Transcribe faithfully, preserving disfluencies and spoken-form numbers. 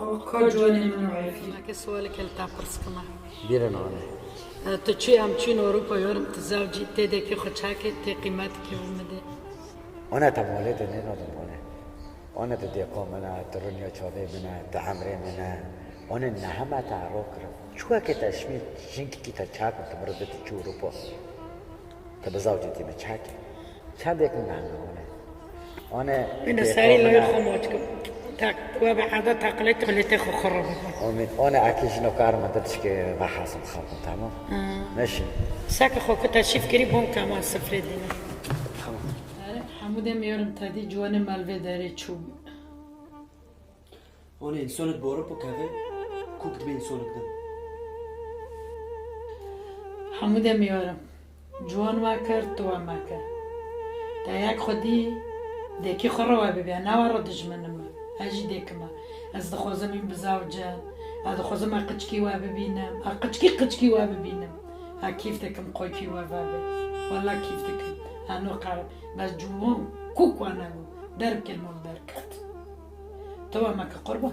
Ko ciwanê min û Efî. Ke sualeke li te pirs kime. Bîrin ane. E, tu çû em çûn Ewropa, yorim tu zewcî, tê dekî xwe çakê, tê qîmetikê û midê. Ane te malê de nênadin ane. Ane tu dêqa min e, tu rinya çavê min e, tu emrê min e. Ane neheme te ero kirim. Çuwekê te şimî jinkekî te çak, tu mirov de tu çû Ewropa. Te bi zewcê tî min çakê. Çendêk min hene ane. Ane Bine dêqa serî min loy e. Xwe maç kim. Tak, we bi heda taqilê taqilê xwe xwe re bibe. Amîn. Ane ekî jino kar min te tişkê ve hasim xapin, tamam? Hı. Neşin. Seke xwe ku te şîf kirî bon kema sifrê dîne. Tamam. Hemû dem yorim tedî ciwanê melvê derê çû. Ane însonik bi Ewropa keve, kuk dibe însonik din. Hemû dem yorim. Ciwan me kir, tu we me kir. Te yek xwedî dekî xwe re we bibî, ne we re dijmin me. Ez jî dêk im. Ez dixwazim wî bizawcin. Ez dixwazim ez qiçkî we bibînim. Ez qiçkî qiçkî we bibînim. Ez kîf dikim qoykî we vebe. Wela kîf dikim. Ez nû qerim. Bes ciwan kûk we nebû. Derbikir min derket. Tu we me kir qurban.